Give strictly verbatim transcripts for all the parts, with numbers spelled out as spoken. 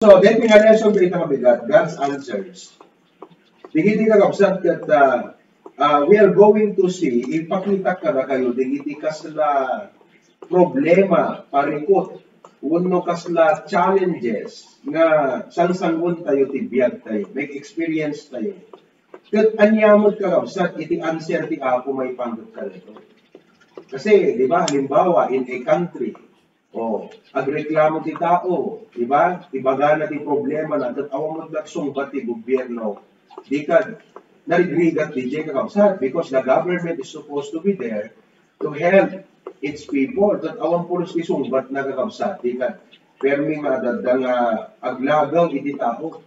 So, daytoy nga lesson dayta nga bigat, God's answers. Dagiti kakabsat ket, ah, ah, we are going to see, ipakita kadakayo dagiti kasla problema, parikut, wenno kasla challenges nga sangsangon tayo ti biag tayo, may experience tayo. Ket ania met kakabsat iti answer ti Apo maipanggep kadaytoy. Kasi, di ba, halimbawa, in a country, o, agreklamo ti tao, di ba? Ibagana ti problema na, ket awan met nagsungbat ti gobyerno. Di ka narigrigat di jay kakabsat, because the government is supposed to be there to help its people. Ket awan pulos ti sungbat na kakabsat, di ka permi nga adda nga aglagaw iti tao.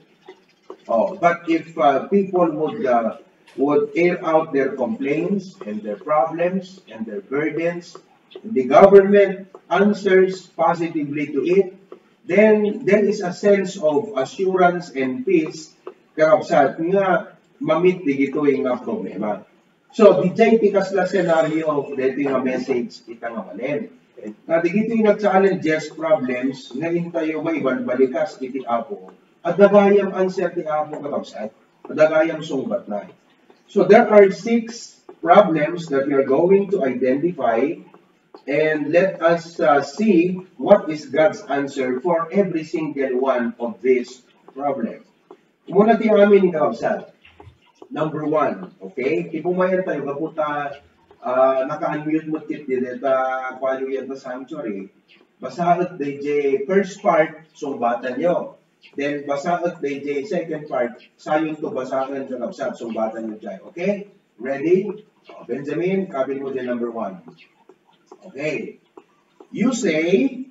Oh, but if uh, people would uh, would air out their complaints and their problems and their burdens, and the government answers positively to it, then there is a sense of assurance and peace, kakabsat, nga mamit digitoy nga problema. So, dijay ti kasla scenario daytoy nga message ita nga balin. Nga digitoy nga challenges, problems nga intayo maibalbalikas iti Apo, adda gayam answer ti Apo, kakabsat. Adda gayam sungbatna. So there are six problems that we are going to identify, and let us uh, see what is God's answer for every single one of these problems. Umuna ti amin, kakabsat. Number one, okay? Ipumayan tayo, gapu ta, ah, naka-unmute mo, Tip, dili ta kuayo yan ta sanctuary. Basaet dayjay first part, sungbatan nyo. Then, basaet dayjay second part, sayon to basaen, kakabsat, sungbatan nyo dyan. Okay? Ready? O, Benjamin, kabil mo dyan number one. Okay. You say,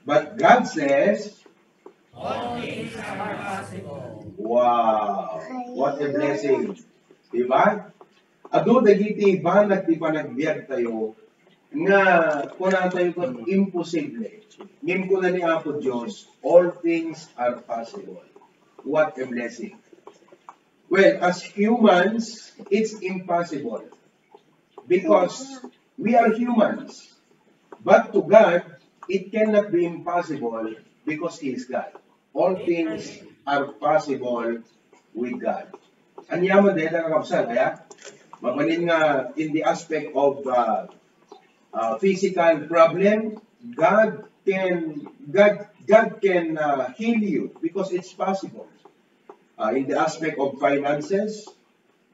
but God says, All things are possible. Wow! What a blessing! Diba? Adu dagiti banag ti panagbiag tayo nga kuna tayo ket imposible. Ngem kuna ni Apo Dios, all things are possible. What a blessing! Well, as humans, it's impossible because we are humans. But to God, it cannot be impossible because He is God. All things are possible with God. Ania man dayta, kakabsat, aya? Mabalin nga in the aspect of uh, uh, physical problem, God can God God can uh, heal you because it's possible. Uh, in the aspect of finances,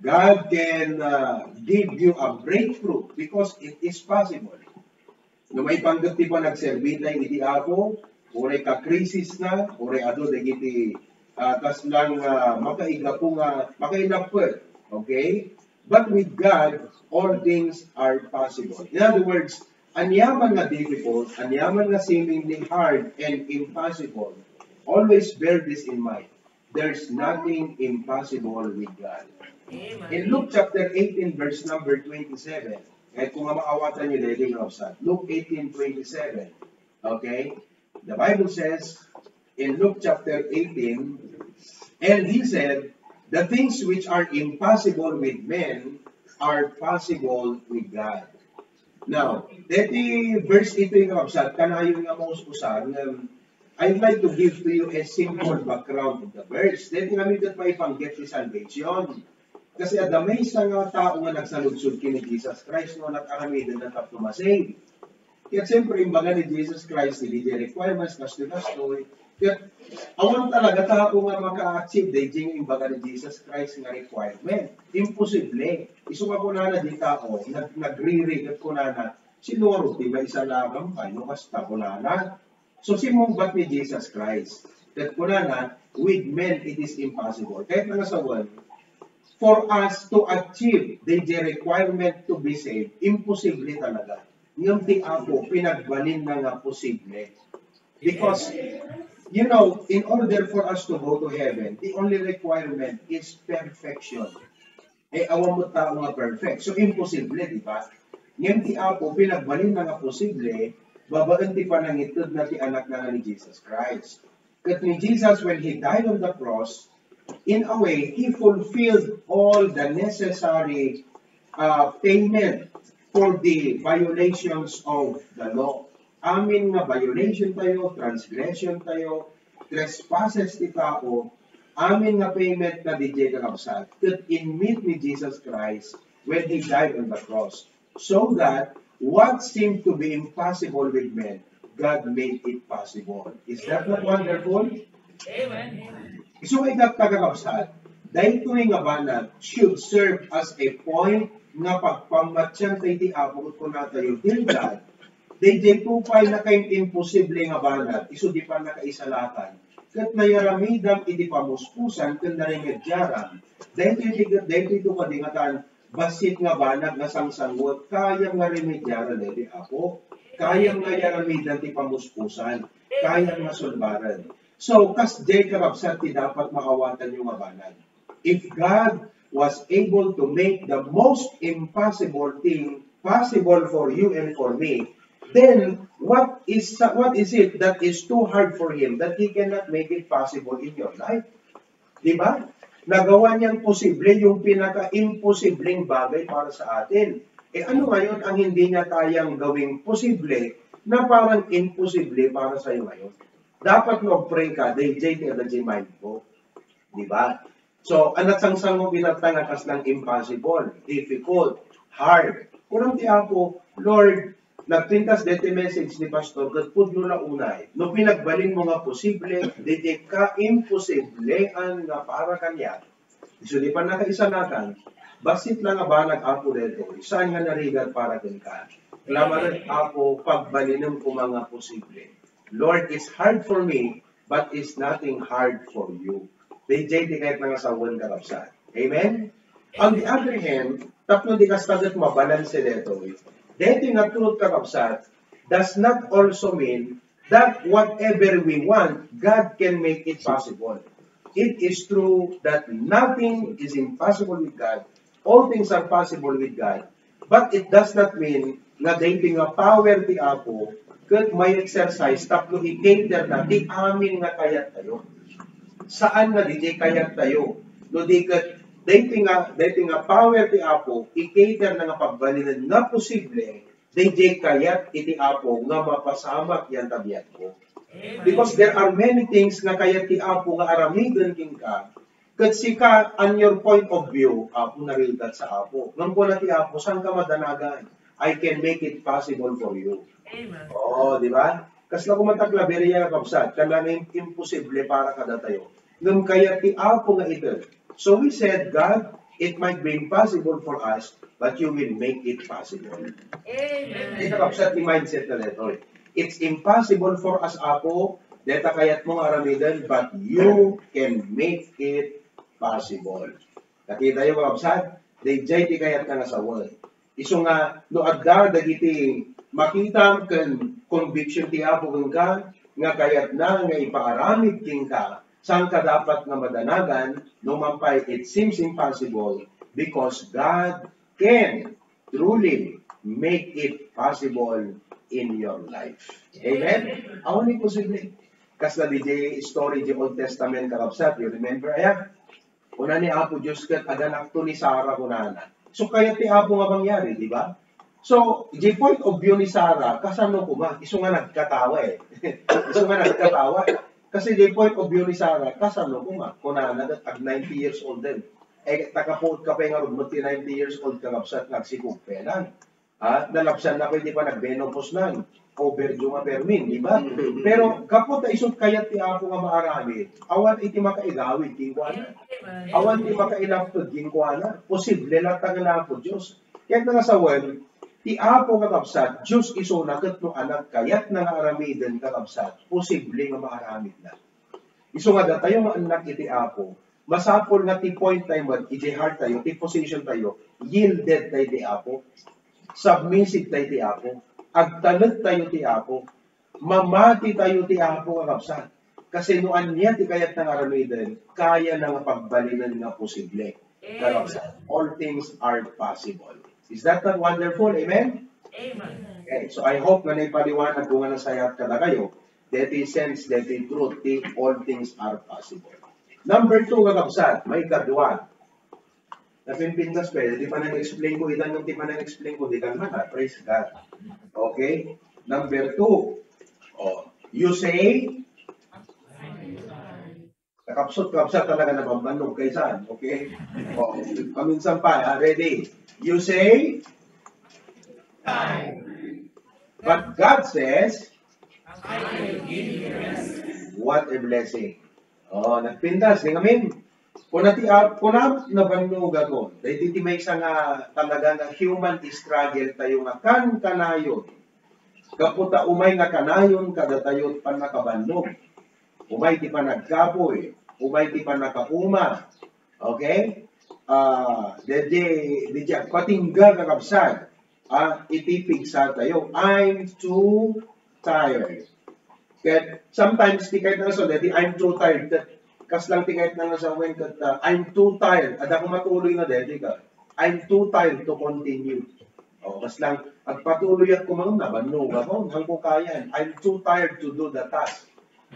God can uh, give you a breakthrough because it is possible. No maipanggep ti panagserbi tayo iti Apo, uray ka-crisis na, uray adu dagiti ah, kaslang ah, makaigapu nga, makainappet. Okay? But with God, all things are possible. In other words, aniaman nga difficult, aniaman nga seemingly hard and impossible, always bear this in mind. There's nothing impossible with God. In Luke chapter eighteen, verse number twenty-seven, kahit kung maawatan niyo, lady, Luke eighteen twenty-seven, okay? The Bible says in Luke chapter eighteen, and he said, "The things which are impossible with men are possible with God." Now, deti verse ito yung, kakabsat, kanayon nga maus-usan, um, I'd like to give to you a simple background of the verse. Deti nga mi ket maipanggep ti salvation. Kasi adda maysa nga tao nga nagsaludsod ken ni Jesus Christ no nag-aramiden na tapno ma-save. Ket siyempre, imbaga ni Jesus Christ, dayjay requirements, kastoy, kastoy. Ket awan talaga tao nga maka-achieve dayjay nga imbaga ni Jesus Christ nga requirement. Imposible. Isu nga kunana di tao, nag nagriri ket kunana, "Sino nga rod ti maisalakan, no kasta?" kunana. So, simmungbat ni Jesus Christ. Ket kunana, "With men it is impossible." Kayat nga sawen, for us to achieve the, the requirement to be saved, imposible talaga. Ngem ti Apo, pinagbalinna nga posible. Because, you know, in order for us to go to heaven, the only requirement is perfection. Eh, awan mo tao nga perfect. So, imposible, di ba? Ngem ti Apo, pinagbalinna nga posible, babaen ti panangitedna ti Anakna nga ni Jesus Christ. Ket ni Jesus, when He died on the cross, in a way, He fulfilled all the necessary uh, payment for the violations of the law. amin nga violation tayo, transgression tayo, trespasses ti tao, amin nga payment na didiay kakabsat, ket inmit ni Jesus Christ when He died on the cross. So that what seemed to be impossible with men, God made it possible. Is that not wonderful? Amen. Isu nga ita, kakabsat, daytoy nga banag should serve as a point nga pagpamatian tayo ti Apo ket kunatayo, "Dear God, daydiay pay nakaim-imposible nga banag, isu di pannakaisalakan, ket nayaramidam iti pamuspusan ken naremediaram. Daytoy ti, daytoy to kadi ngatan, bassit nga banag nga sangsanguek, kayam nga remediaren daytoy, Apo. Kayam nga yaramidan ti pamuspusan. Kayam nga sulbaren." So, kasdiay, kakabsat, ti dapat maawatanyo nga banag. If God was able to make the most impossible thing possible for you and for me, then what is, what is it that is too hard for Him that He cannot make it possible in your life? Di ba? Nagawa niyang posible yung pinaka-imposibleng bagay para sa atin. Eh, ano ngayon ang hindi niya kayang gawing posible na parang imposible para sa'yo ngayon? Dapat no pray ka, daydiay ti adda diay mind mo. Di ba? So, anak sangsango binatang nga kaslang impossible, difficult, hard. Kunam ti Apo, "Lord, nagpintas deti message ni Pastor, ket pudno la unay. No pinagbalin mo nga posible, daydiay kaimposiblean nga para kaniak." Isu di pannakaisalakan, bassit lang nga banag, Apo, daytoy, saan nga narigat para kenka. Kalamarek, Apo, pagbalinem koma nga posible. Lord, it's hard for me, but it's nothing hard for you. Daydiay ti kayatna nga sawen, kakabsat. Amen? On the other hand, tapno di kasta ket mabalanse daytoy, daytoy nga truth, kakabsat, does not also mean that whatever we want, God can make it possible. It is true that nothing is impossible with God. All things are possible with God. But it does not mean nga daytoy nga power ti Apo ket ma-exercise tapno i-cater na ti amin nga kayat tayo. Saan nga daydiay kayat tayo. No di ket daytoy nga, daytoy nga power ti Apo, i-cater na nga pagbalinen nga posible daydiay kayat iti Apo nga mapasamak yan tabiatmo. Because there are many things nga kayat ti Apo nga aramiden kenka, ket sika, on your point of view, Apo, narigat sa Apo. Ngem kuna ti Apo, "Saan ka madanagan? I can make it possible for you." Amen. Oo, di ba? Kasla koma ti klaberya, kakabsat, kasla nga im-, imposible para kadatayo. Ngem kayat ti Apo nga ited. So we said, "God, it might be impossible for us, but you will make it possible." Amen. Ita, kakabsat, ti mindset na daytoy. It's impossible for us, Apo, deta kayatmo nga aramiden, but you can make it possible. Nakitayo, kakabsat? Daydiay ti kayatna nga sawen. Isu nga, no adda dagiti makitam ken conviction ti Apo kenka nga kayatna nga ipaaramid kenka, saanka dapat nga madanagan, no man pay it seems impossible, because God can truly make it possible in your life. Amen? Awan imposible. Kasla diay story diay Old Testament, kakabsat, you remember, aya? Kuna ni Apo Dios ket, "Aganakto ni Sara," kunana. So, kayat ti Apo nga mangyari, di ba? So, diay point of view ni Sara, kasano koma? Isu nga nagkatawa eh. Isu nga nagkatawa. Kasi diay point of view ni Sara, kasano koma? Kunana, ag ninety years old din. Eh, takapuot ka pay ngarud met ti ninety years old, kakabsat, nga agsikog pay lang. Ha? Nalabsan na pay ti panagmenopause nan. Overdue nga permin, di ba? Pero gapu ta isu kayat ti Apo nga maaramid, awan iti makaigawid kenkuana. Awan ti makailapted kenkuana. Posible latta ken Apo Dios. Kayatna nga sawen, ti Apo, kakabsat, Dios isuna ket no anak kayatna nga aramiden, kakabsat, posible nga maaramidna. Isu nga datayo nga annak iti Apo, masapul nga ti point tayo met, iti heart tayo, ti position tayo, yielded tayo ti Apo, submissive tayo ti Apo, agtalek tayo ti Apo, mamati tayo ti Apo, kakabsat. Kasi no ania ti kayatna nga aramiden, kayana nga pagbalinen nga posible. Kakabsat, all things are possible. Is that not wonderful? Amen? Amen. Okay, so I hope nga naipaliwanag ko nga nasayaat kadakayo. Deti sense, deti truth, ti all things are possible. Number two, kakabsat, maikadua. Napimpintas pa, di pa nag-explain ko, itan ti pa nag-explain ko, di ka naman, ah, praise God. Okay? Number two. Oh, you say, nakapsut, kapsat talaga na bambannog kaysa, okay? Oh, paminsan pa, ha? Ready? You say, but God says, what a blessing. Oh, nagpintas, di ngamin. Kuna ti, ah, kuna nabannogaton. Daydi ti maysa nga talaga nga human struggle tayo nga kankanayon. Gapu ta umay nga kanayon kadatayo pannakabannog. Umay ti panagkapoy, umay ti pannakauma. Okay? Ah, daydi, daydi agpatingga, kakabsat. Ah, iti pigsa tayo. I'm too tired. Ket sometimes, ti kayat nga so, daydi, "I'm too tired." Ket kas lang ti kayat nga sa wen ket, ah, "I'm too tired." Adda ko matuloy na daydi ka. "I'm too tired to continue." O, kas lang, agpatuloy ako man, nabannog ako. Hangko kayan. "I'm too tired to do the task.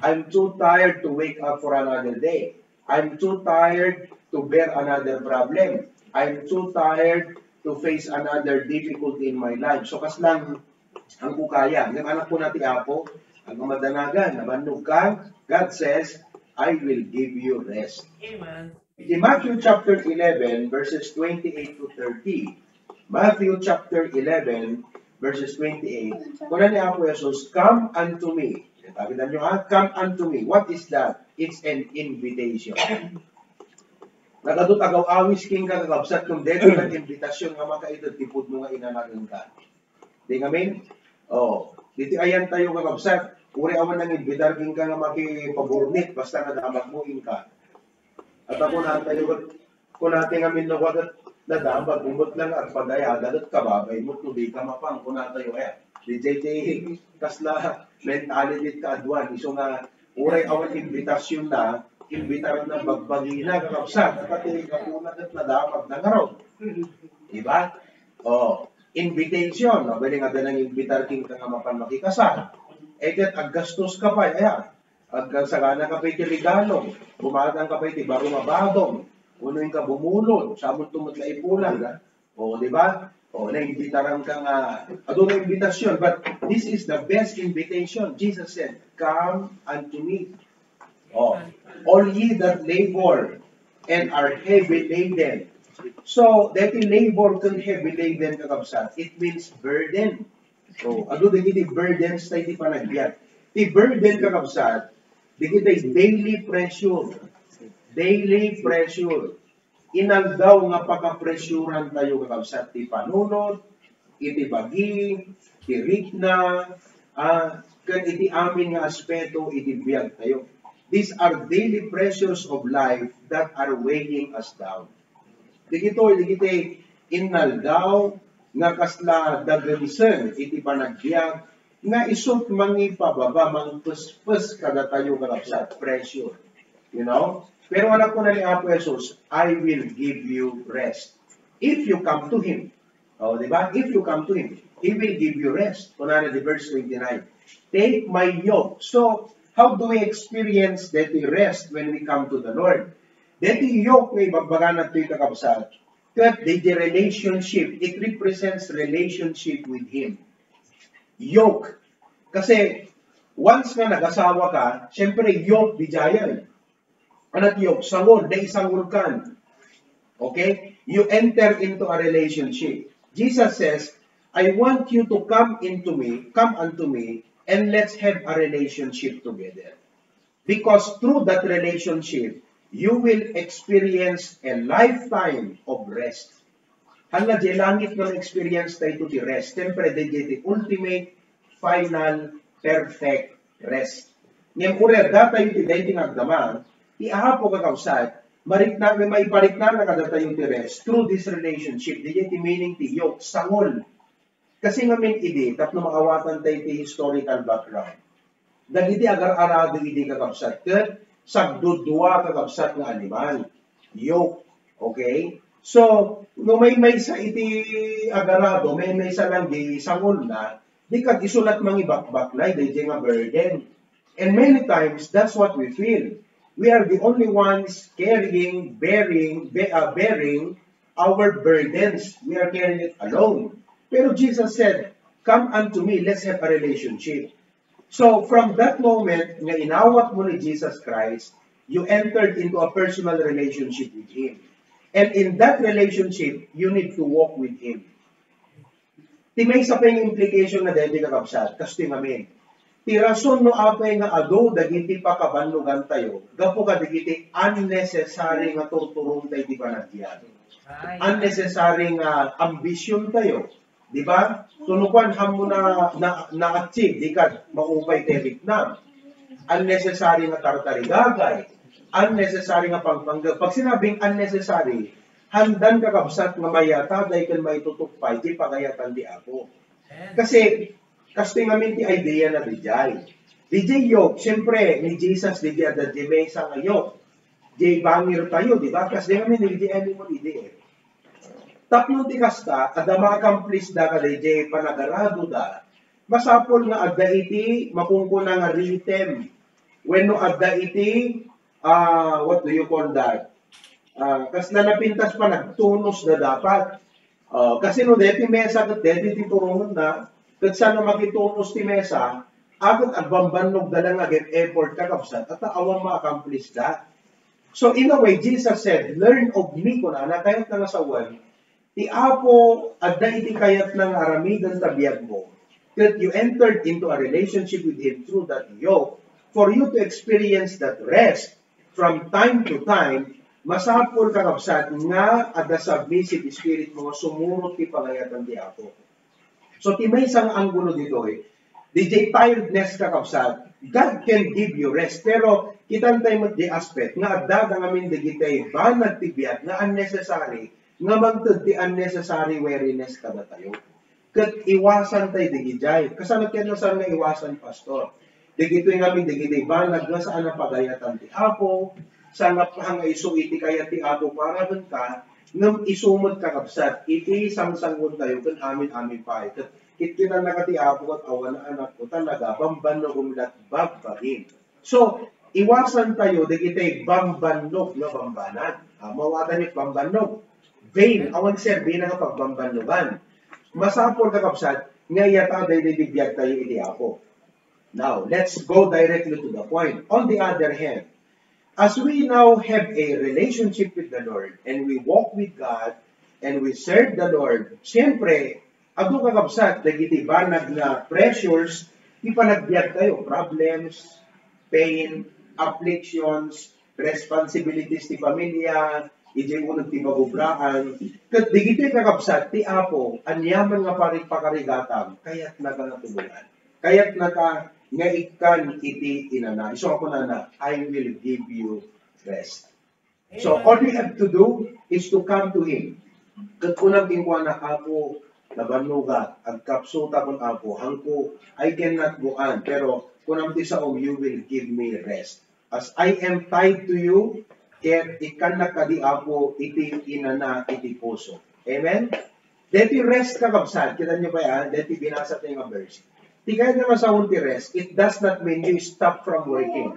I'm too tired to wake up for another day. I'm too tired to bear another problem. I'm too tired to face another difficulty in my life." So, kas lang, hangko kaya. Ngem anak ko na ti Apo, ang madanagan, nabannog ka, God says, "I will give you rest." Amen. In Matthew chapter eleven, verses twenty-eight to thirty. Matthew chapter eleven, verses twenty-eight. Kuna ni Apo Jesus, "Come unto me." Tagidan nyo, ha? "Come unto me." What is that? It's an invitation. Nagadot agaw-awis king kakabsat kung dito ng invitation nga makaitot ti pudno nga inanagan ka. Di ngamin? Oh, dito ayan tayo kakabsat. Uri awan nang invitar king ka nga makipaburnit, basta nadamag mo ing ka. At ako na tayo, kung natin ngamin na wagat nadamag, umot lang at pagayada, at kababay mo, kung di ka mapang, kung na tayo, eh. Di jay jay, kasla, mentality ka, adwan, iso nga, uray awan invitation na, invitar na bagbagi na, kakabsat, pati kapuna, at nadamag na nga raw. Diba? Oh, invitation, no? Pwede nga ba nang invitar king ka nga mapan makikasal? Eh, ket aggastos ka pa, eh, ah. Agkasagana ka pa iti regalo, bumatang ka pa iti baro nga badong, uno inka bumulod, sabon tumot la ipulan, ha? O, di ba? O, naimbitaran ka nga, aduna invitation, but this is the best invitation. Jesus said, "Come unto me." Oh, all ye that labor and are heavy laden. So, dati labor ken heavy laden, kakabsat, it means burden. So, adu dagiti burdens tayo ti panagbiag. Ti burden, kakabsat, dagiti daily pressure. Daily pressure. Inaldaw nga pakapressuran tayo, kakabsat, ti panunot, iti bagi, ti rikna, ah, ken iti amin nga aspeto iti biag tayo. These are daily pressures of life that are weighing us down. Digitoy, digiti inaldaw nga kasla dagensen iti panagbiag nga isut mangipababa, mangpespes kadatayo, kakabsat, pressure. You know? Pero anak ko na ni Apo Jesus, "I will give you rest if you come to Him." Oh, di ba? "If you come to Him, He will give you rest." Kunana di verse twenty-nine, "Take my yoke." So, how do we experience that we rest when we come to the Lord? That yoke nga ibagbaga natin, kakabsat, that the, the relationship, it represents relationship with Him. Yoke. Kasi, once nga nag-asawa ka, syempre, yoke di jayan. Anat yoke, sangol, naisangol kan. Okay? You enter into a relationship. Jesus says, "I want you to come into me, come unto me, and let's have a relationship together." Because through that relationship, you will experience a lifetime of rest. Hala, di langit nga experience tayo ti rest. Siyempre, di, di, di ultimate, final, perfect rest. Ngem, uri, datayo ti daydi nga agdama, ti Apo, kakabsat, marikna, may maiparikna na kadatayo ti rest through this relationship. Di, di, ti meaning ti yoke, sangol. Kasi ngamin idi, tapno maawatan tayo ti historical background. Dagiti agar-arado idi, kakabsat, ket sagdudua, kakabsat, nga animal. Yoke. Okay? So, no maymaysa iti agarado, maymaysa lang di sangolna, di kag isu lat mangibakbaklay daydi nga burden. And many times, that's what we feel. We are the only ones carrying, bearing, be-, uh, bearing our burdens. We are carrying it alone. Pero Jesus said, "Come unto me, let's have a relationship." So, from that moment nga inawat mo ni Jesus Christ, you entered into a personal relationship with Him. And in that relationship, you need to walk with Him. Ti maysa pay nga implication na daydi, kakabsat, kastoy ngamin. Ti rason no apay nga adu dagiti pakabannogantayo, gapu kadagiti unnecessary nga turturontayo ti panagbiag. Ay. Unnecessary nga ambitiontayo. Di ba? Tunukuan, hammo na, na, na-achieve, di ka maupay ti riknam. Unnecessary nga tartarigagay. Unnecessary nga pangpanggap. Pag sinabing unnecessary, handan, kakabsat, nga mayata, dahil kan maitutup pay, di pagayatan di Apo. Kasi, kastoy ngamin ti idea na dijay. Dijay yok, siyempre, ni Jesus, dijay adda di maysa nga yok. Dijay bangir tayo, di ba? Kasi ngamin, dijay animal, dijay eh. Tapno ti kasta, adda ma-accomplish da kadaydiay panagaraduda, masapul nga adda iti makunkuna nga rhythm. Wenno adda iti, ah, what do you call that? Ah, kasla napintas panagtunos da dapat. Ah, kasi no, deti mesa ket deti ti turongenna, ket saan a makitunos ti mesa, a ket agbambannog da lang nga agem-effort, kakabsat, ta awan ma-accomplish da. So, in a way, Jesus said, "Learn of me," kunana, kayatna nga sawen, ti Apo, adda iti kayatna nga aramiden ta biagmo, ket you entered into a relationship with Him through that yoke. For you to experience that rest from time to time, masapul, kakabsat, nga adda submissive spirit mo nga sumurot ti pagayatan ti Apo. So, ti maysa nga anggulo ditoy, dijay tiredness, kakabsat, God can give you rest. Pero, kitan tayo met di aspect nga adda da ngamin dagiti banag ti biag nga unnecessary, nga mangted ti unnecessary weariness kadatayo. Ket iwasan tayo dagijay. Kasano ket no saan nga iwasan, Pastor? Dagitoy ngamin dagiti banag nga saan a pagayatan ti Apo, sangap nga isu iti kayat ti Apo para kenka, ngem isu met, kakabsat, iti sangsangon tayo ken amin-amin pay. Ket kitkitanna ka ti Apo ket awan a anak ko talaga, bambannog met bagbagim. So, iwasan tayo dagiti bambannog nga bambanag. Ah, mawatan iti bambannog. Vain, awan serbina nga pagbambannogan. Masapul, kakabsat, nga iyata daydi biag tayo iti Apo. Now, let's go directly to the point. On the other hand, as we now have a relationship with the Lord and we walk with God and we serve the Lord, siyempre, adu, kakabsat, dagiti banag nga pressures, ti panagbiag tayo, problems, pain, afflictions, responsibilities ti pamilya, iti uneg ti pagubraan. Ket dagitoy, kakabsat, ti Apo, aniaman nga pari-, pakarigatam, kayatna nga tulongan. Kayatnaka nga ikkan iti inana. Isu a kunana, "I will give you rest." So, all you have to do is to come to Him. Ket kunam kenkuana, "Apo, nabannogak, agkapsuta kon Apo, hangko, I cannot go on, pero kunam ti saom, you will give me rest. As I am tied to you, ket ikkannak kadi, Apo, iti inana iti puso." Amen? Deti rest, kakabsat, kita nyo ba yan? Deti binasa tayo nga verse. Ti kayat nga masaon ti rest, it does not mean you stop from working.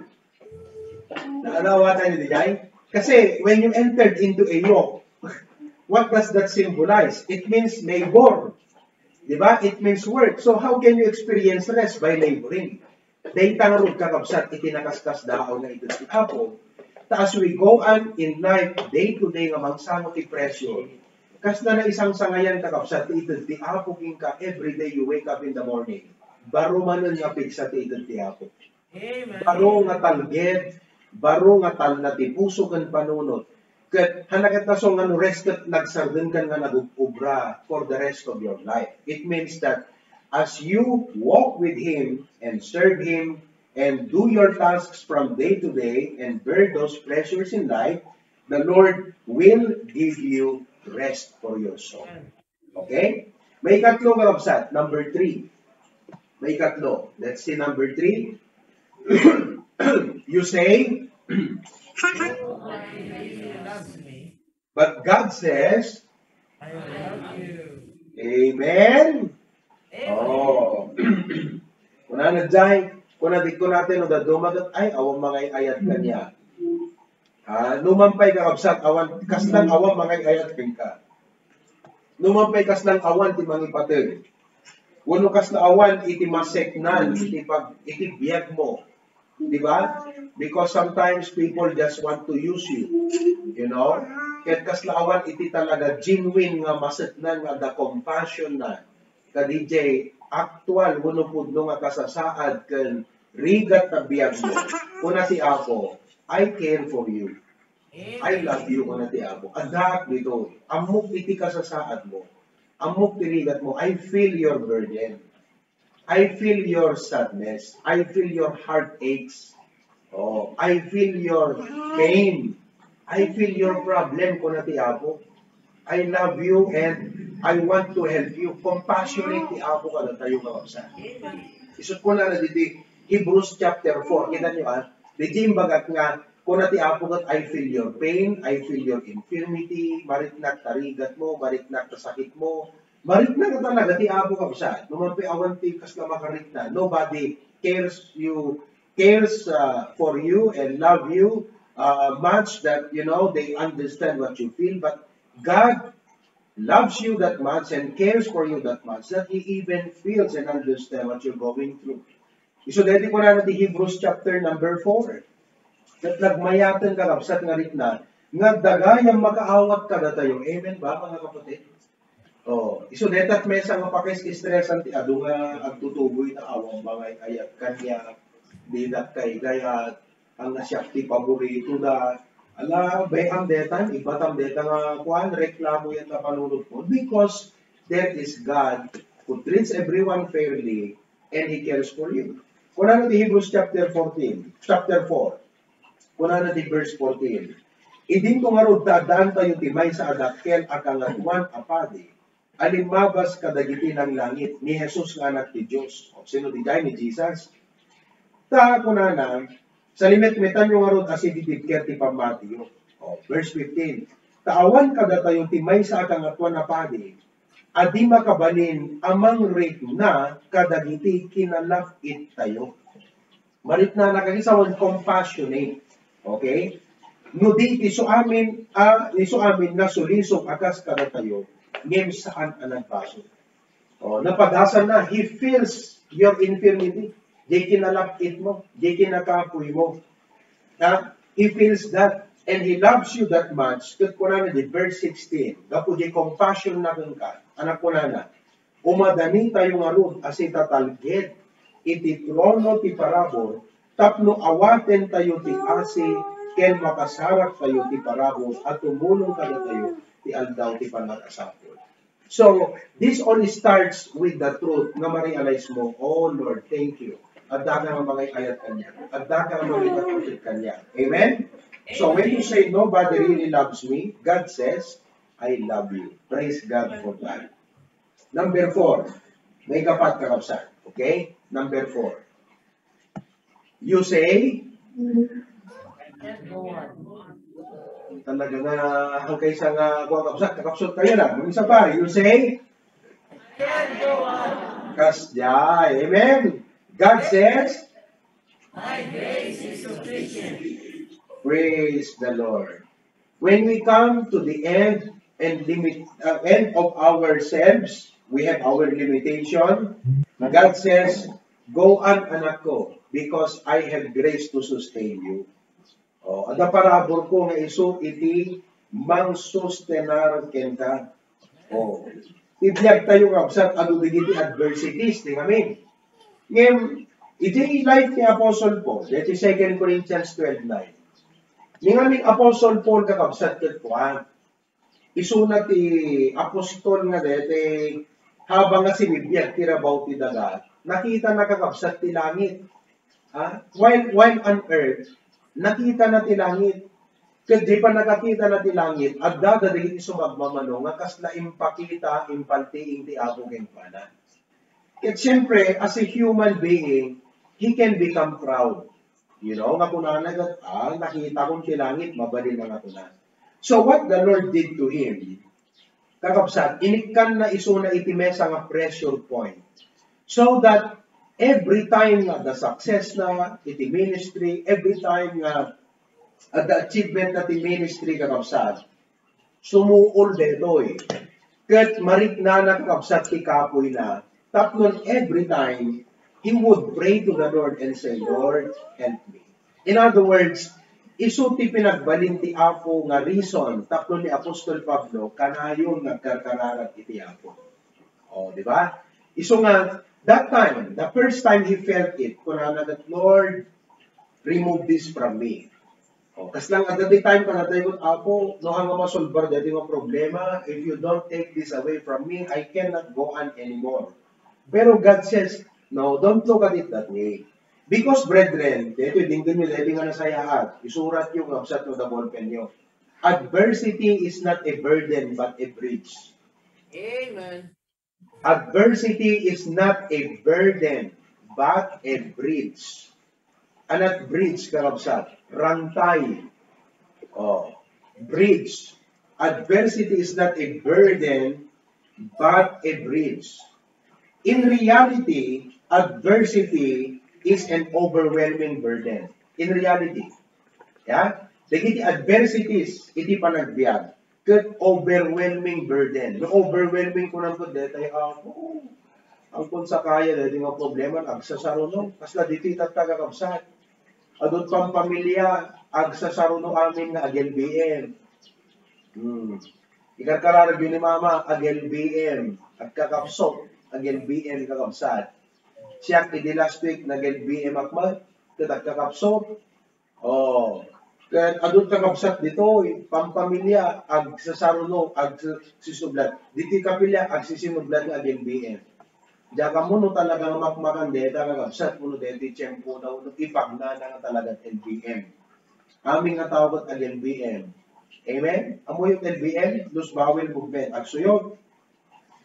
Naawatan nyo di jay? Kasi when you entered into a yoke, what does that symbolize? It means labor. Di ba? It means work. So how can you experience rest? By laboring. Dayta ngarud, kakabsat, iti nakaskasdaaw nga ited ti Apo. Ta as we go on in life, day to day nga mangsango ti pressure, kasla naisangsangayan, kakabsat, ti ited ti Apo kenka. Every day you wake up in the morning, baro manen nga pigsa ti ited ti Apo. Amen. Baro nga talged, baro nga talna ti puso ken panunot. Ket, hanaketna so nga no rest ket nagsardenkan nga nagub-obra for the rest of your life. It means that as you walk with Him and serve Him and do your tasks from day to day and bear those pressures in life, the Lord will give you rest for your soul. Okay? Maikatlo, kakabsat, number three. Maikatlo. Let's see number three. You say, but God says, "I love you." Amen? Amen. Oh. Kunana jay, kuna di kunate no dadduma ket, ay, awan mangay-ayat kaniak. Ah, numan pay, kakabsat, awan, kaslan awan mangay-ayat kenka. Numan pay kaslan awan ti mangipateg. Wenno kasla awan iti maseknan iti pag-, iti biag mo. Di ba? Because sometimes people just want to use you. You know? Ket kasla awan iti talaga genuine nga maseknan nga adda compassion na. Kadi jay actual wenno pudno nga kasasaad ken rigat ta biag mo. Kuna ti Apo, "I care for you. I love you," kuna ti Apo. Addaak ditoy. Ammok iti kasasaad mo. Ammok ti rigat mo. I feel your burden. I feel your sadness. I feel your heartaches. Oh, I feel your pain. I feel your problem, kuna ti Apo. I love you and I want to help you. Compassionate ti Apo kadatayo, kakabsat. Isut' kunana ditoy Hebrews chapter four. Kita niyo, ah? Ditoy imbagak nga, kuna ti Apo ket, "I feel your pain, I feel your infirmity, mariknak ta rigat mo, mariknak ta sakit mo." Mariknak talaga ti Apo, kabsat. No man pay awan ti kasla makarikna. Nobody cares you, cares, uh, for you and love you, uh, much that, you know, they understand what you feel. But God loves you that much and cares for you that much that He even feels and understands what you're going through. Isu daytoy kunana ti Hebrews chapter number four. Ket nagmayaten, kakabsat, nga rikna nga adda gayam makaawat kadatayo. Amen ba, mga kapatid? Oh, isu dayta met sa nga pakis-estresan ti adu nga agtutuboy ta awan mangay-ayat kaniak, dida kaygayat, ang siak ti paborito da. Ala, bay-am daytan, ibatam dayta nga kuan, reklamo yan ta panunot mo. Because there is God who treats everyone fairly and He cares for you. Kunana ti Hebrews chapter fourteen, chapter four. Kunana ti verse fourteen, "Idinto ngarud ta addaantayo ti maysa a dakkel a Kangatoan a Padi a limmabas kadagiti nanglangit, ni Jesus nga Anak ti Dios." O, sino diay? Ni Jesus. Ta kunana, "Salimetmetanyo ngarud a sididibker ti pammatiyo." O, verse fifteen, "Ta awan kadatayo ti maysa a Kangatoan a Padi a di makabalin a mangrikna kadagiti kinalak-ittayo." Mariknana kadi sa wen compassionate. Okay? No di ti isu amin a, isu amin nga sulisog a kas kadatayo, ngem saan a nagbasol. O, napagasan na, He feels your infirmity. Di kinalak-it mo, di kinakapoy mo. Ha? He feels that, and He loves you that much. Ket kunana di verse sixteen, gapu di compassion na kenka, anak kunana, Umadanitayo ngarud a sitatalged iti trono ti parabur tapno awatentayo ti asi ken makasaraktayo ti parabur a tumulong kadatayo ti aldaw ti pannakasapul. So, this all starts with the truth nga ma-realize mo, "Oh Lord, thank you. Adda ka nga mangay-ayat kaniak. Adda ka nga mangipatupit kaniak." Amen? So, when you say, "Nobody really loves me," God says, "I love you." Praise God for that. Number four. May kapat, kakabsat. Okay? Number four. You say, talaga nga, ang kaysa nga, kuha, kabsat, kakabsat kayo na. Mag-isa pa, you say, kasdiay. Amen. God says, "My grace is sufficient." Praise the Lord. When we come to the end and limit, uh, end of ourselves, we have our limitation. God says, "Go on, anak ko, because I have grace to sustain you." Oh, adda parabur ko nga isu iti mangsustenar kenka. Oh. Ti biag tayo, kabsat, adu dagiti adversities, di kami. Ngem, iti life ni Apostle Paul, deti Second Corinthians twelve nine. Ni ngamin Apostle Paul, kakabsat, ket kuan, isuna ti apostol nga deti, habang nga sinibiag ti rabaw ti daga, nakita na, kakabsat, ti langit. Ha? While, while on earth, nakita na ti langit. Ket di pa nakakita na ti langit, adda dagiti sumagmamano nga kasla impakita, impaltiing ti Apo kenkuana. Ket siyempre, as a human being, he can become proud. You know, nga kunana ket, "Ah, nakita kon ti langit, mabalin na nga kuna." So what the Lord did to him, kakabsat, inikkan na isuna iti mesa nga pressure point. So that every time nga the success na iti ministry, every time nga at the achievement na ti ministry, kakabsat, sumuol detoy. Ket mariknana, kakabsat, ti kapoyna, Tapno every time, he would pray to the Lord and say, "Lord, help me." In other words, isu ti pinagbalin ti Apo nga reason tapno ni Apostol Pablo kanayon nga agkarkararag iti Apo. O, di ba? Isu nga, that time, the first time he felt it, kunana ket, "Lord, remove this from me." O, kasla nga adda ti time, kunatayo ket, "Apo, no, ania nga masolbar daytoy nga problema, if you don't take this away from me, I cannot go on anymore." Pero God says, "No, don't look at it that way." Because, brethren, daytoy, denggenyo daytoy nga nasayaat, isuratyo nga kabsat no da ballpenyo. Adversity is not a burden, but a bridge. Amen. Adversity is not a burden, but a bridge. Ania ti bridge, kakabsat? Rangtay. O, bridge. Adversity is not a burden, but a bridge. In reality, adversity is an overwhelming burden. In reality, ya? Dagiti adversities iti panagbiag ket overwhelming burden. No overwhelming, kunam ket daytoy, Apo, ammon sa kaya daytoy nga problema, agsasaruno. Kasla ditoy tatta, kakabsat. Adu ti pampamilya, agsasaruno amin nga ag-L B M. Hmm. Ikarkararagyo ni Mama, ag-L B M. Agkakapsut, ag-L B M, kakabsat. Siak, idi last week, nag-L B M ak met, ket agkakapsut. O, ket adu ti kakabsat ditoy, pampamilya, agsasaruno, agsisublat. Ditoy kapilya, agsisinublat nga ag-L B M. Diak ammo no talaga nga makmakan dayta, kakabsat, wenno daytoy tiempo na, wenno ipagnana nga talaga L B M. Amin nga tao ket ag-L B M. Amen? Ammoyo ti L B M? Loose bowel movement. Agsuyod.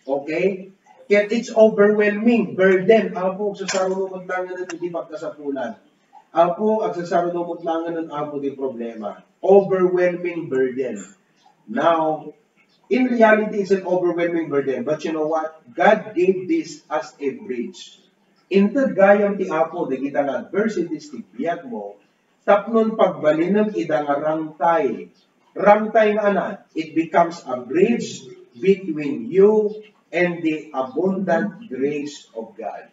Okay? Ket it's overwhelming burden. Apo, agsasaruno met laengen iti pagkasapulan. Apo, agsasaruno met laengen, Apo, ti problema. Overwhelming burden. Now, in reality, it's an overwhelming burden. But you know what? God gave this as a bridge. Inted gayam ti Apo dagita nga adversities ti biagmo, tapno pagbalinem ida nga rangtay. Rangtay nga ania, it becomes a bridge between you and the abundant grace of God.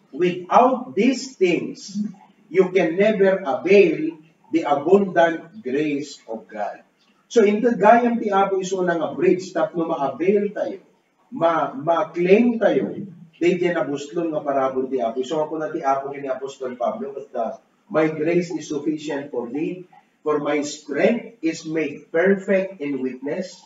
Without these things, you can never avail the abundant grace of God. So, inted gayam ti Apo isuna nga bridge tapno ma-avail tayo, ma-, ma-claim tayo daydiay nabuslon nga parabur ti Apo. Isu nga kuna ti Apo ken ni Apostol Pablo, ket, ah, "My grace is sufficient for thee, for my strength is made perfect in weakness."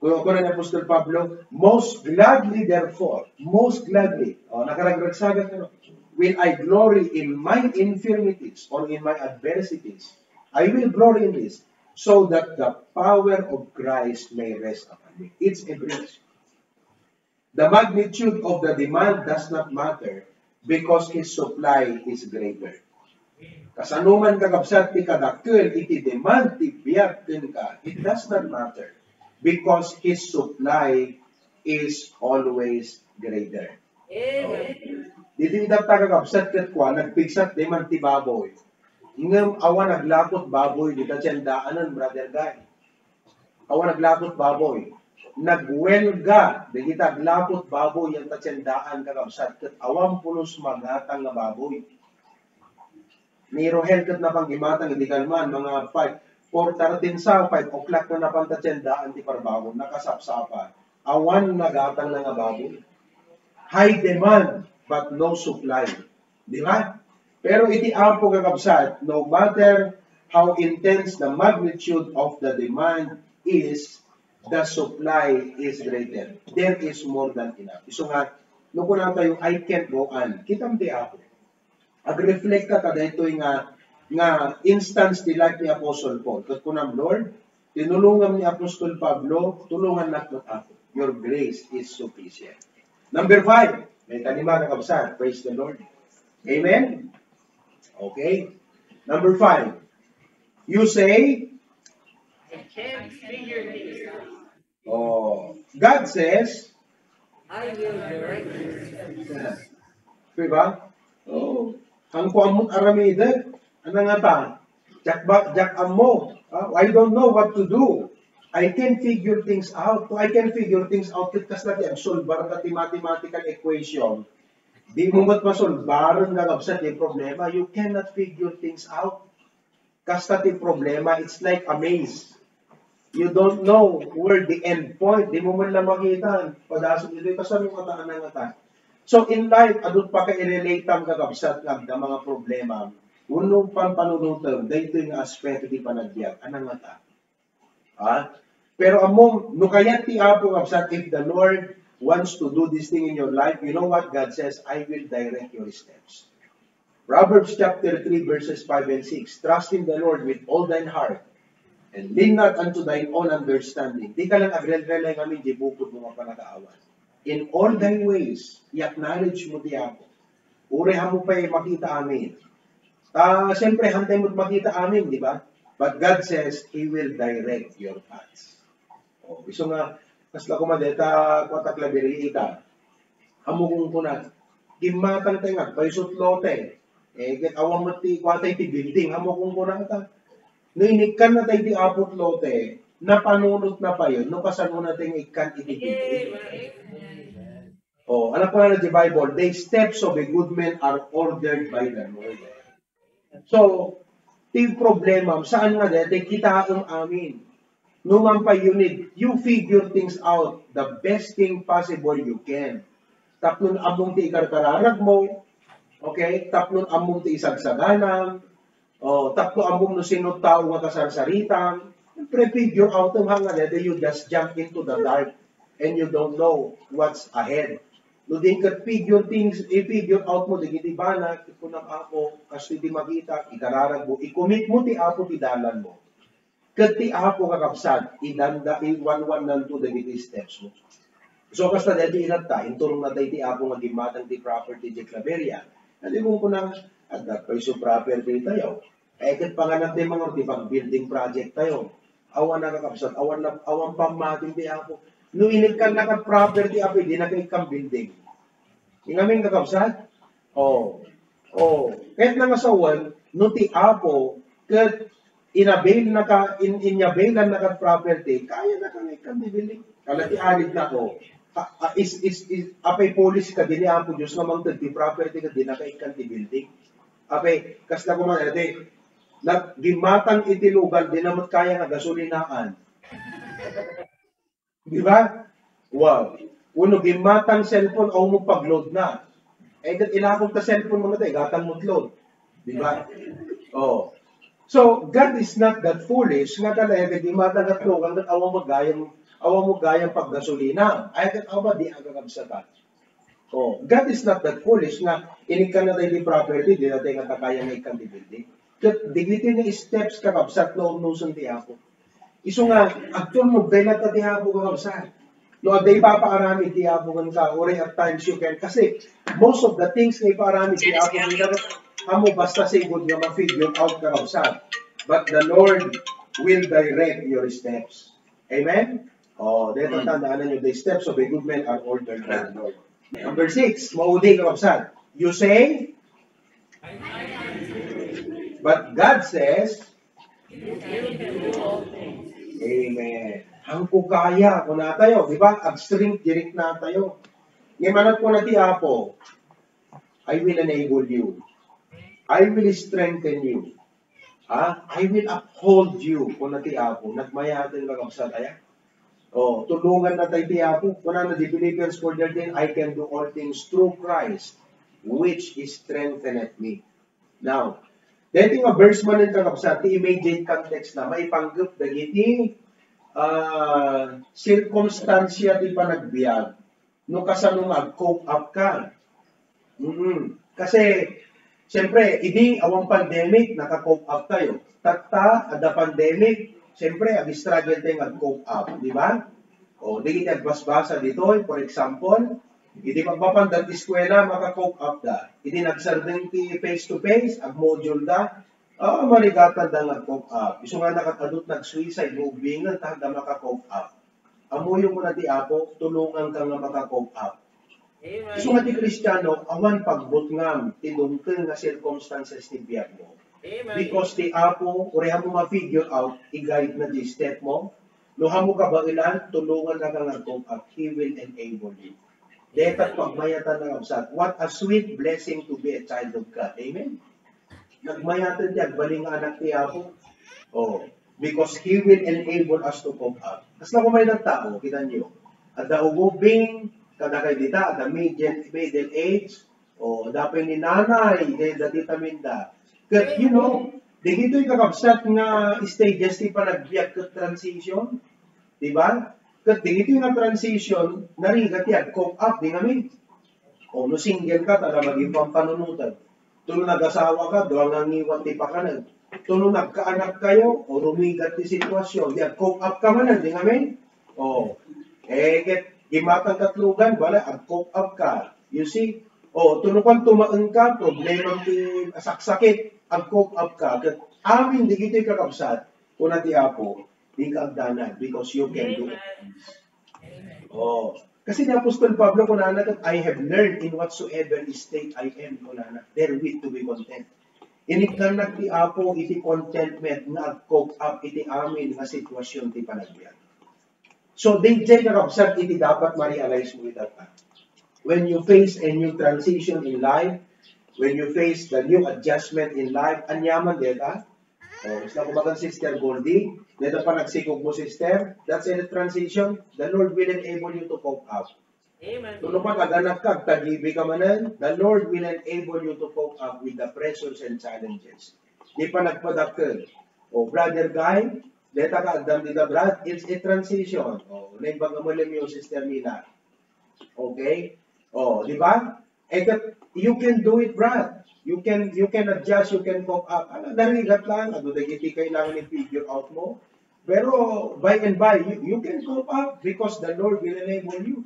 Kuna, kuna ni Apostol Pablo, "Most gladly, therefore," most gladly, o, nakaragragsagan, ano, "will I glory in my infirmities or in my adversities. I will glory in this, so that the power of Christ may rest upon me." It's a bridge. The magnitude of the demand does not matter because His supply is greater. Kasano man, kakabsat, ti kadakkel iti demand ti biag kenka, it does not matter because His supply is always greater. Amen. Ditoy ita, kakabsat, ket kua, nagpigsat demand ti baboy. Ngem awan aglakut baboy dita tiendaan, Brother Guy. Awan aglakut baboy. Nagwelga dagiti aglakut baboy ita tiendaan, kakabsat, ket awan pulos magatang nga baboy. Ni Rohel ket napan imatang idi kalman, mga five, four thirty sa, five o'clock na napan ta tiendaan ti parbaboy, nakasapsapa. Awan nagatang na nga baboy. High demand, but no supply. Di ba? Pero iti Apo, kakabsat, no matter how intense the magnitude of the demand is, the supply is greater. There is more than enough. Isu nga, no kuna tayo, "I can't go on." Kitam ti Apo. Agreflekta ta daytoy nga, nga instance ti life ni Apostle Paul. Ket kunam, "Lord, tinulongam ni Apostol Pablo, tulongannak met, Apo. Your grace is sufficient." Number five, may kalima, kakabsat. Praise the Lord. Amen? Okay. Number five, you say, "I can't figure this out." Oh, God says, "I will direct you." Diba? Oh, ang kuan mo, aramide. Ano nga ta? Diak ba, diak ammo. Ah, I don't know what to do. I can figure things out. Kung I can figure things out, ket kasla ti agsolbar ka ti mathematical equation. Di mo met masolbaren nga kabsat ti problema. You cannot figure things out. Kasta ti problema, it's like a maze. You don't know where the end point. Di mo man lang makita. Padasok ito, kasano nga ta, anang nga ta. So in life, adun pa ka i-relate-am, kakabsat, nga adda mga problema. Uno pan panunutem, daytoy nga aspeto ti panagbiag, anang nga ta. Ha? Pero ammom, no kayat ti Apo, kabsat, if the Lord wants to do this thing in your life, you know what God says? "I will direct your steps." Proverbs chapter three, verses five and six, "Trust in the Lord with all thine heart, and lean not unto thine own understanding." Di ka lang agrel-rely ngamin di bukod mo nga panagaawan. "In all thy ways, i-acknowledge mo ti Apo." Uray mo pay makita amin. Ta, siyempre, hantay mo makita amin, di ba? But God says, He will direct your paths. O, isu nga, kasla koma deta, kuatak labiri ita. Amo kung kuna, gimmatang tayo nga, paisut lote. Eh, ket awan mo ti, kuatay ti building, amo kung kuna ta. No inikkan na tayo ti apot lote, napanunot na pa yun, no kasano na tayo ikkan iti building. Oh, anak ko na di Bible, "The steps of a good man are ordered by the Lord." So, ti problema, saan nga dete, kitaem amin. No man pa you need, you figure things out the best thing possible you can. Tapno ammom ti ikarkararag mo, okay? Tapno ammom ti isagsaganam, oh, tapno ammom no sino tao nga kasarsaritam. Siyempre, figure out mo nga dede, you just jump into the dark and you don't know what's ahead. No, di ket figure things, i-figure out mo, dagiti bana, kunam Apo, kastoy ti makita, ikararag mo, i-commit mo ti Apo ti dalan mo. Ket ti Apo, kakabsat, idanda, iwanwannanto dagiti steps mo. So, kasta daydi inatta, inturong na tayo ti Apo nga gimmatang ti property di Claveria. Adi mo kuna, adda pay so property tayo. Eh, ket panganak di mga ti pag-building project tayo. Awan na, kakabsat, awan na, awan pammatin ti Apo. No inikkan na ka property, Apo, di na ka ikkan building. Ingamin, kakabsat? Oh. Oh. Kahit na nga sawan, no ti Apo, ket inabail na ka, in, inabailan na ka property, kaya na ka nga ikkan ti building. Kala ti arid na ko. A, a, is, is, is, apay policy ka, di ni Apo Diyos nga mangted ti property ka, di na ka ikkan ti building. Apay, kasla ko man, ete, nag-, gimmatang iti lugar, di na met kaya nga gasolinaan. Di ba? Wow. Uno, gimmatang cellphone, awan mo pag-load na. Eh, ket ilakog ta cellphone mo na tayo, gatang mo load. Di ba? Oh. So, God is not that foolish, nga talaga, gimmatang at lugar, awan mo gayam, awan mo gayam paggasolina. Ay, ket awan, di agagabsatan. Oh, God is not that foolish nga inikkan na tayo di property, di na tayo nga kaya nga ikkan di building. Ket digiti nga steps, kakabsat, no, unusen ti Apo. Isu nga, agtulnog tayo latta ti Apo, kakabsat. No, adda ipapaaramid ti Apo kenka, uray at times you can. Kasi, most of the things nga ipaaramid ti Apo kenka, amo basta sigud nga ma-figure out, kakabsat. But the Lord will direct your steps. Amen? Oh, dahil tatandaan nyo, "The steps of a good man are ordered by the Lord." Number six, maudi, kakabsat. You say, but God says, Amen. Hangko kaya, kuna tayo, di ba? Ag-strength, direct na tayo. Ngayon, manat ko na ti Apo, "I will enable you. I will strengthen you. Ha? I will uphold you," kuna ti Apo. Nagmayaten, kakabsat, aya? Oh, tulongan na tayo ti Apo. Kuna na di Philippians four thirteen, "I can do all things through Christ, which strengtheneth me." Now, daytoy nga verse man, kakabsat, ti immediate context na, maipanggep dagiti, ah, sirkumstansya ti panagbiag no kasano nga ag-cope up ka. Mm. Kasi, siyempre, idi awan pandemic, naka-cope up tayo. Tatta, adda pandemic, siyempre, ag-struggle tayo nga ag-cope up, di ba? O, di kita agbasbasa ditoy, for example, idi magpapandan ti eskwela, maka-cope up da. Idi nagsardeng ti face-to-face, ag-module da, ah, marigatan da nga ag-cope up. Isu nga nakatadot nag-suicide, maubingan, ta da maka-cope up. Amuyo, kuna ti Apo, tulongan ka nga maka-cope up. Amen. Isu nga ti Kristiano, awan pagbutngam ti dumteng nga circumstances ti biag mo. Amen. Because ti Apo, uray mo ma-figure out, i-guide na di step mo, No, ammo kabaelan, tulongannaka nga agcope up. He will enable you. Deta pagmayatan nga kabsat. What a sweet blessing to be a child of God. Amen? Nagmayatan ti agbalin nga anak ti Apo. Oh, because He will enable us to cope up. Kasla ko may nagtao, kita niyo. Adda ugubing, kadakay dita, adda middle, middle age, oh, adda pay ni nanay, dagiti taminda. Ket, you know, dagitoy kakabsat nga stages ti panagbiag ket transition. Di ba? Ket dagitoy nga transition, narigat ti ag-cope up, di ngamin. O, no single ka, ta maginpampanunotan. Tuno nagasawa ka, dua nga ngiwat ti pakanen. Tuno nagkaanak kayo, o rumigat ti sitwasyon, di ag-cope up ka manen, di ngamin? O, eh, ket, gimatang katlugan, bala, ag-cope up ka. You see? O, tuno kan tumaeng ka, problema ti saksakit, ag-cope up ka. Ket, amin, dagitoy kakabsat, kuna ti Apo, dika agdanag because you can do it. Oh, kasi ni Apostol Pablo, kunana, "I have learned in whatsoever state I am," kunana, "therewith to be content." Inikkannak ti Apo iti contentment nga ag-cope up iti amin nga sitwasyon ti panagbiag. So, daydiay kakabsat iti dapat ma-realize mo ita. When you face a new transition in life, when you face the new adjustment in life, aniaman deta? Oh, gusto ko bagan Sister Goldie, deta panagsikog mo, sister, that's a transition. The Lord will enable you to cope up. Amen. Tuno pa, naganak ka, agtagibi ka manen, the Lord will enable you to cope up with the pressures and challenges. Di pa nagpadakkel. O, Brother Guy, deta ka agdam dita, Brad, it's a transition. O, naimbag mo, Sister Mina. Okay? O, di ba? Eh, that, you can do it, Brad. You can, you can adjust, you can cope up. Ano, narigat lang, ano, dagiti kailangan i-figure out mo. Pero by and by, you, you can cope up because the Lord will enable you.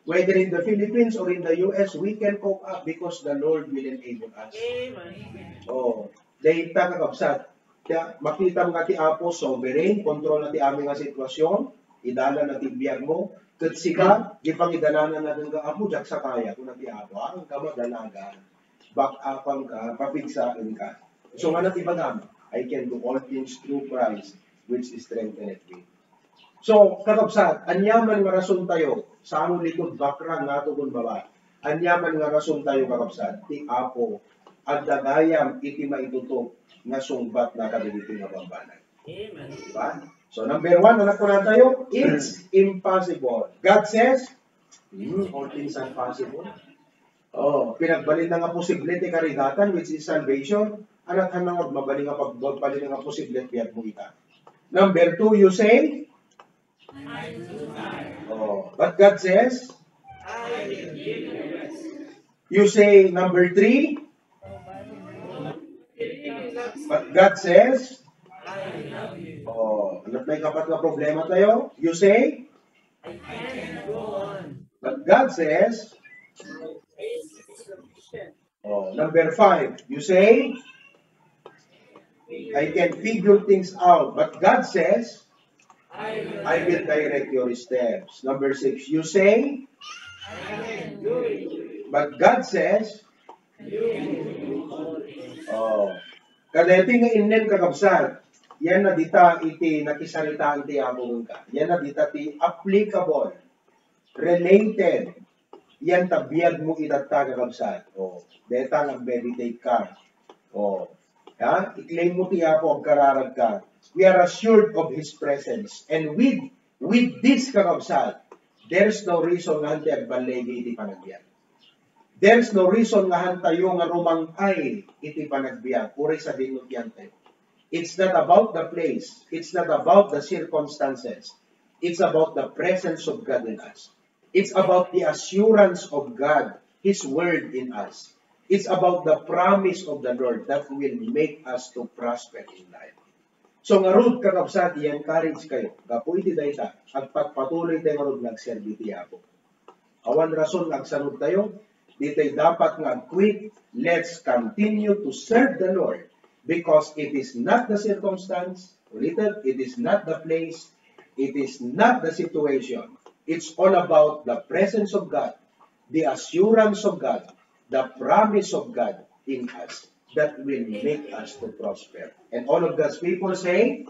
Whether in the Philippines or in the U S, we can cope up because the Lord will enable us. Amen. Oh, dayta, kakabsat. Kaya makita mo nga ti Apo, sovereign, control na ti amin nga sitwasyon, idalan na ti biag mo, ket sika, di pangidalanan na nga, "Apo, diak sakaya," kuna ti Apo, ah, ang kamadalagan, back upan ka, papigsaen ka. So, nga nat ibagam, "I can do all things through Christ, which strengtheneth me." So, kakabsat, aniaman nga rason tayo, saan likud background nato kun baba, aniaman nga rason tayo, kakabsat, ti Apo, adda gayam iti maitutup nga sungbat na kadagiti nga bambanag. Amen. Diba? So, number one, ano po na tayo? It's impossible. God says, "Hmm, all things are possible." Oh, pinagbalin na nga posible ti karigatan, which is salvation. Anak, ano nga mabalin nga pagbalin nga posible ti biag mo ita? Number two, you say? Oh, but God says? You say number three? But God says? Oh, ano may kapat nga problema tayo? You say? But God says? Oh, number five, you say, "I can figure things out." But God says, "I will direct your steps." Number six, you say, "But God says," oh, kadeti nga inen, kakabsat, yan na dita iti nakisaritaan ti Apo ka. Yan na dita ti applicable, related, yan ta biag mo itatta, kakabsat. O, deta nga meditate ka. O, ha? I-claim mo ti Apo, agkararag ka. We are assured of His presence. And with, with this, kakabsat, there's no reason nga hantay agballigi iti panagbiag. There's no reason nga hantayo nga rumang-ay iti panagbiag. Uray sadino ti hantayo. It's not about the place. It's not about the circumstances. It's about the presence of God in us. It's about the assurance of God, His Word in us. It's about the promise of the Lord that will make us to prosper in life. So, ngarud, kakabsat, i-encourage kayo. Gapu iti dayta, agpatpatuloy tayo ngarud nga agserbi ti Apo. Awan rason nga agsanud tayo, di tayo dapat nga ag-quit. Let's continue to serve the Lord because it is not the circumstance, ulitin, it is not the place, it is not the situation. It's all about the presence of God, the assurance of God, the promise of God in us that will make us to prosper. And all of God's people say,